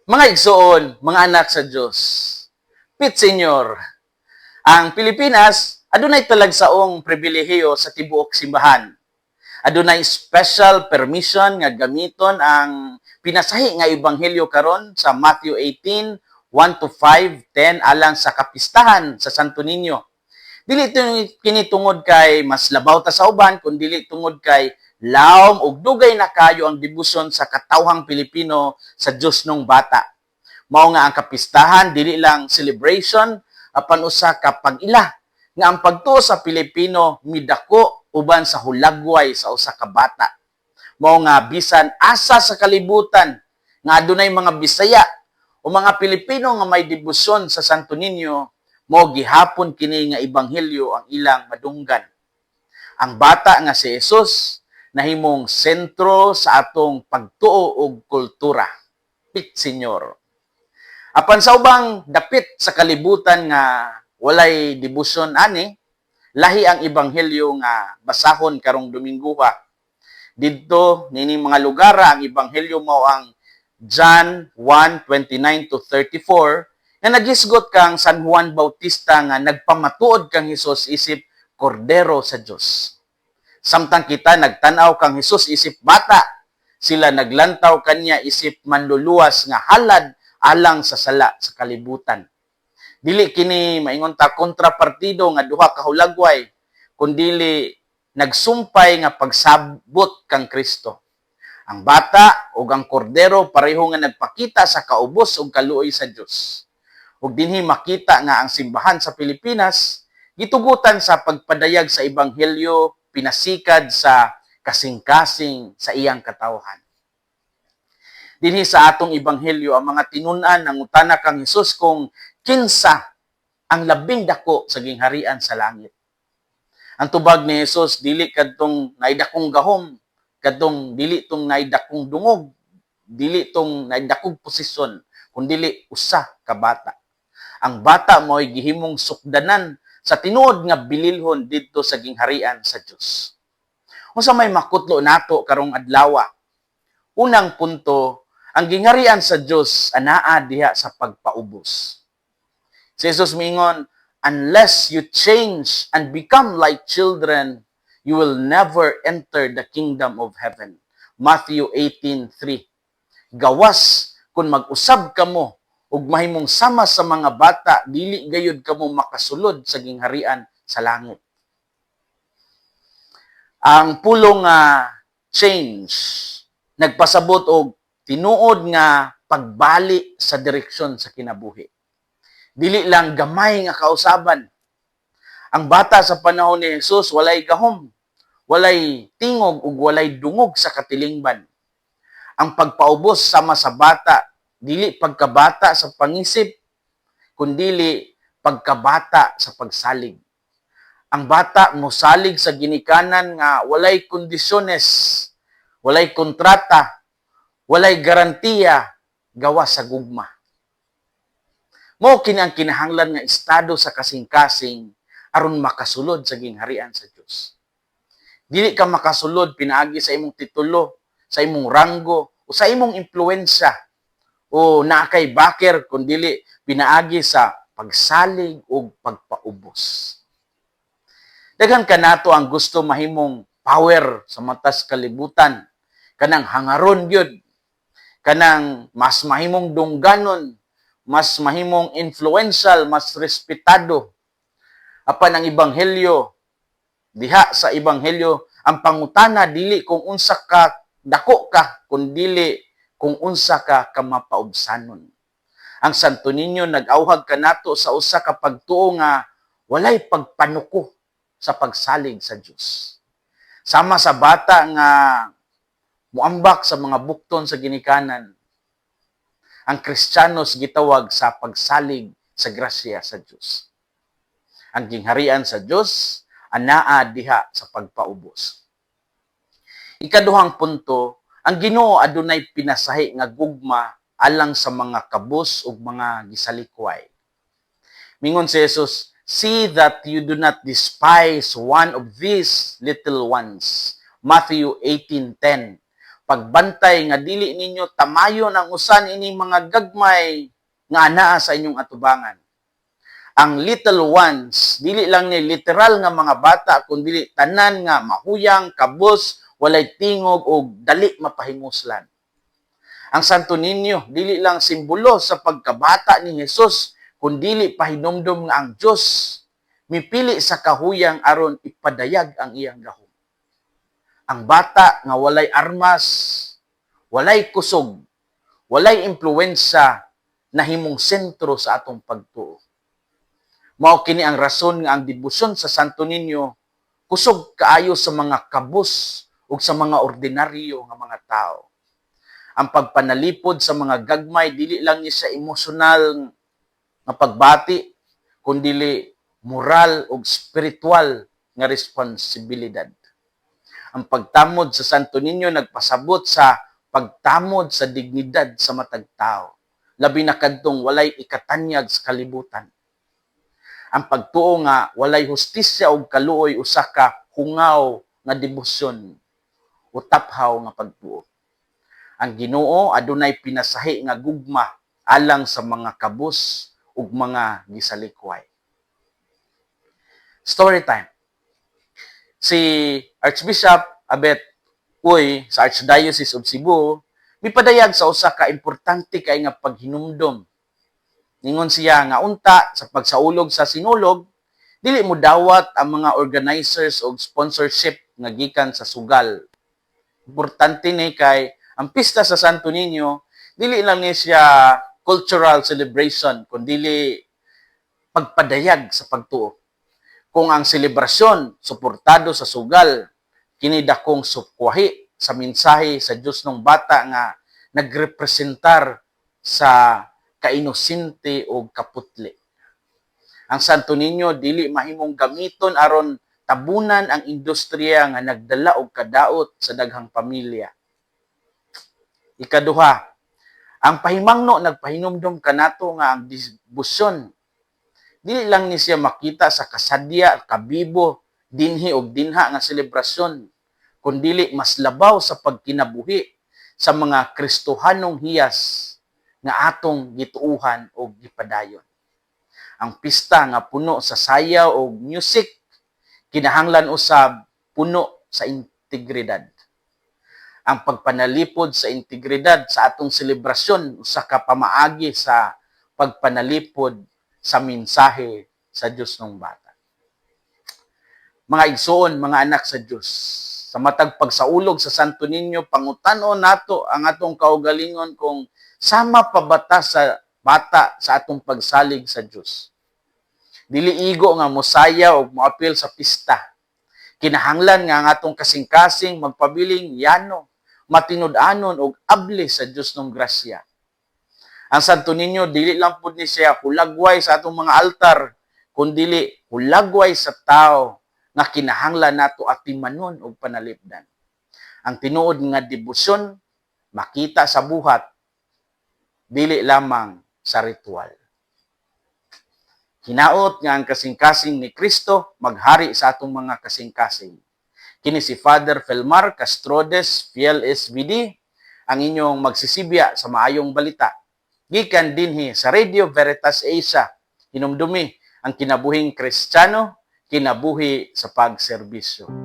Mga igsoon, mga anak sa Dios. Pit Senyor, ang Pilipinas adunay talagsaong pribilehiyo sa tibuok simbahan. Adunay special permission nga gamiton ang pinasahi nga ebanghelyo karon sa Matthew 18, 1 to 5, 10 alang sa kapistahan sa Santo Niño. Dili kini tungod kay mas labaw ta sa uban, kun dili tungod kay lawom ug dugay na kayo ang debosyon sa katawhang Pilipino sa Dios nung bata. Mao nga ang kapistahan dili lang celebration apan usa ka pag-ila nga ang pagtuo sa Pilipino midako uban sa hulagway sa usa ka bata. Mao nga bisan asa sa kalibutan nga adunay mga Bisaya o mga Pilipino nga may debosyon sa Santo Niño, mao gihapon kini nga ebanghelyo ang ilang madunggan. Ang bata nga si Jesus nahimong sentro sa atong pagtuo ug kultura. Pit Senyor. Apan sa ubang dapit sa kalibutan nga walay debosyon ani, lahi ang ebanghelyo nga basahon karong Dominguha. Didto nining mga lugar, ang ebanghelyo mao ang John 1:29 to 34 nga nagisgot kang San Juan Bautista nga nagpamatuod kang Hesus isip Kordero sa Dios. Samtang kita nagtan-aw kang Hesus isip bata, sila naglantaw kanya isip manluluwas nga halad alang sa sala sa kalibutan. Dili kini maingon ta kontrapartido nga duha ka hulagway, kundili nagsumpay nga pagsabot kang Kristo. Ang bata ug ang kordero pareho nga nagpakita sa kaubos ug kaluoy sa Dios. Ug dinhi makita nga ang simbahan sa Pilipinas gitugutan sa pagpadayag sa ebanghelyo pinasikad sa kasing-kasing sa iyang katawhan. Dinhi sa atong ebanghelyo, ang mga tinun-an nangutana kang Hesus kung kinsa ang labing dako sa gingharian sa langit. Ang tubag ni Hesus dili kadtong naidakong gahom, kadtong dili tong naidakong dungog, dili tong naidakong posisyon, kundili usa ka bata. Ang bata mo'y gihimong sukdanan sa tinuod nga bililhon didto sa gingharian sa Dios. Unsa may makutlo nato karong adlawa? Unang punto, ang gingharian sa Dios anaa diha sa pagpaubos. Si Jesus miingon, "Unless you change and become like children, you will never enter the kingdom of heaven." Matthew 18:3. Gawas kung mag-usab kamo ug mahimong sama sa mga bata, dili gayud kamo makasulod sa gingharian sa langit. Ang pulong nga change nagpasabot og tinuod nga pagbali sa direksyon sa kinabuhi. Dili lang gamay nga kausaban. Ang bata sa panahon ni Jesus walay gahom, walay tingog ug walay dungog sa katilingban. Ang pagpaubos sama sa bata, dili pagkabata sa pangisip, kundili pagkabata sa pagsalig. Ang bata mosalig sa ginikanan nga walay kondisyones, walay kontrata, walay garantiya, gawas sa gugma. Mao kini ang kinahanglan nga estado sa kasing-kasing aron makasulod sa gingharian sa Dios. Dili ka makasulod pinaagi sa imong titulo, sa imong ranggo, o sa imong impluwensya o naa kay backer, kundili pinaagi sa pagsalig ug pagpaubos. Daghan kanato ang gusto mahimong power sa matas kalibutan, kanang hangaron gyud, kanang mas mahimong dungganon, mas mahimong influential, mas respetado. Apan ang ebanghelyo, diha sa ebanghelyo, ang pangutana dili kung unsa ka dako ka, kundili kung unsa ka kamapaubsanon. Ang Santo Niño nag-awhag kanato sa usa ka pagtuo nga walay pagpanuko sa pagsalig sa Dios. Sama sa bata nga muambak sa mga bukton sa ginikanan, ang Kristiyanos gitawag sa pagsalig sa grasya sa Dios. Ang gingharian sa Dios anaa diha sa pagpaubos. Ikaduhang punto, ang Ginoo adunay pinasahi nga gugma alang sa mga kabus ug mga gisalikway. Mingon si Jesus, "See that you do not despise one of these little ones." Matthew 18:10. Pagbantay nga dili ninyo tamayon ang usa niining mga gagmay nga anaa sa inyong atubangan. Ang little ones, dili lang ni literal nga mga bata, kundi tanan nga mahuyang, kabus, walay tingog o dali mapahimuslan. Ang Santo Niño dili lang simbolo sa pagkabata ni Jesus, kundili pahinumdom nga ang Dios mipili sa kahuyang aron ipadayag ang iyang gahom. Ang bata nga walay armas, walay kusog, walay impluwensya, nahimong sentro sa atong pagtuo. Mao kini ang rason nga ang debosyon sa Santo Niño kusog kaayo sa mga kabus ug sa mga ordinaryo nga mga tao. Ang pagpanalipod sa mga gagmay, dili lang ni siya emosyonal nga pagbati, kundili moral ug spiritual nga responsibilidad. Ang pagtamod sa Santo Niño nagpasabot sa pagtamod sa dignidad sa matag tao, labi na kadtong walay ikatanyag sa kalibutan. Ang pagtuo nga walay hustisya ug kaluoy usa ka hungaw nga debosyon o taphaw nga pagtuo. Ang Ginoo adunay pinasahi nga gugma alang sa mga kabus ug mga gisalikway. Story time. Si Archbishop Abet Uy sa Archdiocese of Cebu mipadayag sa usa ka importante kay nga paghinumdom. Ningon siya nga unta sa pagsaulog sa Sinulog, dili mo dawat ang mga organizers og sponsorship nga gikan sa sugal. Importante ni kay ang pista sa Santo Niño, dili lang ni siya cultural celebration, kundili pagpadayag sa pagtuo. Kung ang selebrasyon suportado sa sugal, kini dakong sukwahi sa mensahe sa Dios ng bata nga nagrepresentar sa kainosente o kaputli. Ang Santo Niño dili mahimong gamiton aron tabunan ang industriya nga nagdala og kadaot sa daghang pamilya. Ikaduha, ang pahimangno nagpahinumdom kanato nga ang debosyon dili lang ni siya makita sa kasadya, kabibo, dinhi og dinha nga selebrasyon, kundili mas labaw sa pagkinabuhi sa mga Kristohanong hiyas nga atong gituuhan og gipadayon. Ang pista nga puno sa sayaw og music kinahanglan usab puno sa integridad. Ang pagpanalipod sa integridad sa atong selebrasyon usa ka pamaagi sa pagpanalipod sa mensahe sa Dios ng bata. Mga igsoon, mga anak sa Dios, sa matag pagsaulog sa Santo Niño, pangutan-on nato ang atong kaugalingon kung sama pa ba ta sa bata sa atong pagsalig sa Dios. Dili igo nga mosayaw og moapil sa pista. Kinahanglan nga ang atong kasing-kasing magpabiling yano, matinud-anon og abli sa Dios ng grasya. Ang Santo Niño, dili lang pud ni siya hulagway sa atong mga altar, kundili hulagway sa tao nga kinahanglan nato atimanon og panalipdan. Ang tinuod nga debosyon makita sa buhat, dili lamang sa ritual. Hinaot nga ang kasing-kasing ni Kristo maghari sa atong mga kasing-kasing. Kini si Father Felmar Castrodes, Fiel SVD, ang inyong magsisibya sa maayong balita. Gikan dinhi sa Radio Veritas Asia, hinumdumi ang kinabuhing Kristiyano, kinabuhi sa pagserbisyo.